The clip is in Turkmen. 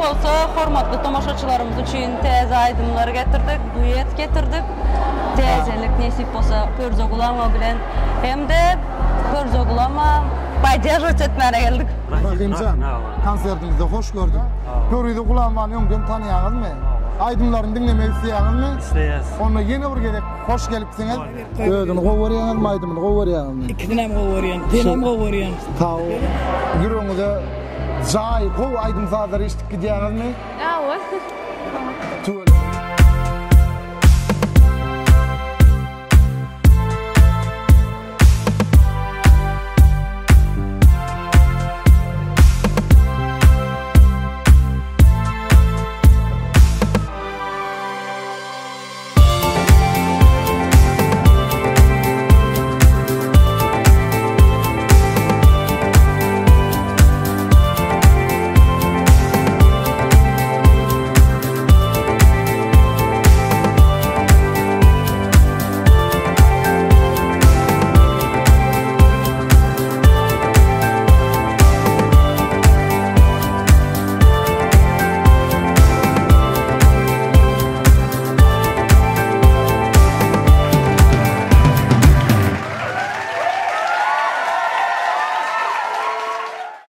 bolsa hormatly tomaşaçylarymyz üçin täze aýdymlar getirdik, duet getirdik. Täzelik nesip bolsa Pürze Gulamowa bilen hem-de Pürze Gulama podderžiwat etmäne geldik. Rahymjan, konsertiňizde hoş gördük. Pürze Gulamowany öňden tanaýaňyzmy? Aýdymlaryny diňlemek isleýäňizmi? Isleýäs. Onda ýene bir gezek hoş gelipsiňiz. Özüni gowy görýäňizmi, aýdymyny gowy görýäňizmi? Ikisinem gowy görýän. Senem gowy görýän. Sag bol. Ýüregiňize jaý, gowy aýdym-sazlary eşidip gidýäňizmi? Hawa. Tüweleme.